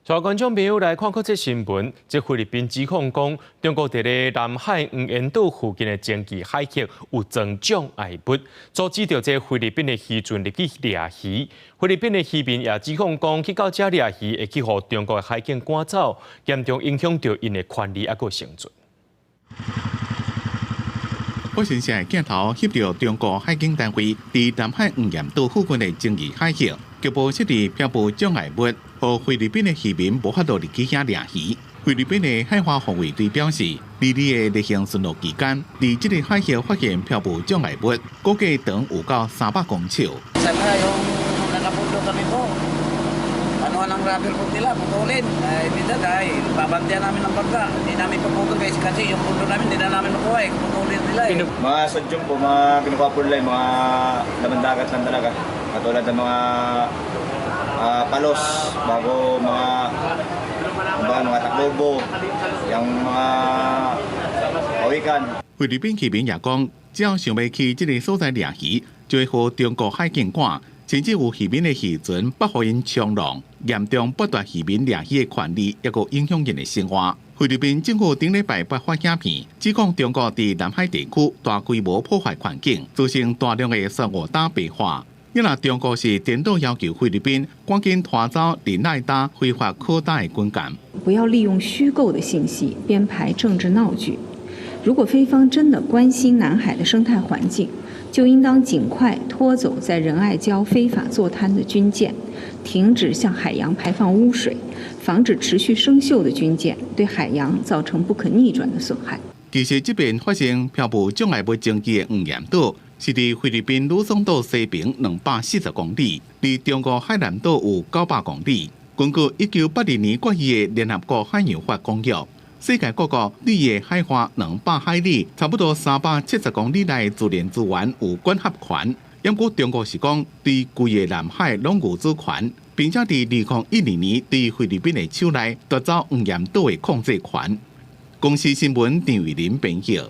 帶觀眾朋友來看閣這新聞，這菲律賓指控講，中國佇咧南海黃岩島附近的爭議海域有裝障礙物，阻止著這菲律賓的漁船入去掠魚。菲律賓的漁民也指控講，去到遮掠魚會去予中國的海警趕走，嚴重影響著𪜶的權利猶閣生存。法新社鏡頭翕著中國海警單位佇南海黃岩島附近的爭議海域，局部設置漂浮障礙物，予菲律賓的漁民無法度入去遐掠魚。菲律賓的海岸防衛隊表示，歷年的例行巡邏期間，佇這个海域發現漂浮障礙物，估計長有到300公尺。 Ano ng rubber boat nila, putulin. Ay, minsan ay, babantayan namin ng bangka. Hindi namin puputol kasi yung pundo namin, hindi na namin makuha eh. Putulin nila eh. Mga sadyong po, mga kinukuha po nila, mga laman dagat lang talaga. Katulad ng mga palos, bago mga taklobo, yung mga pawikan. 菲律賓漁民也講，只要想欲去這个所在掠魚，就會予中國海警趕。甚至有漁民的漁船捌予𪜶衝浪，嚴重剝奪漁民掠魚的權利，猶閣影響𪜶的生活。菲律賓政府頂禮拜發影片，指控中國佇南海地區大規模破壞環境，造成大量的珊瑚礁白化。因為中國是顛倒要求菲律賓趕緊拖走仁愛礁非法擴大的軍艦。不要利用虛構的信息編排政治鬧劇。如果菲方真的關心南海的生態環境，就應當盡快拖走在仁愛礁非法坐灘的軍艦，停止向海洋排放污水，防止持續生鏽的軍艦對海洋造成不可逆轉的損害。其實這邊發生漂浮障礙物爭議的黃岩島，是佇菲律賓呂宋島西邊240公里，離中國海南島有900公里。根據1982年決議的聯合國海洋法公約，世界各國對伊的海岸200海里，差不多370公里內自然資源有管轄權。毋過中國是講對規个南海攏有主權，並且佇2012年對菲律賓的手內奪走黃岩島的控制權。公視新聞陳偉林編譯。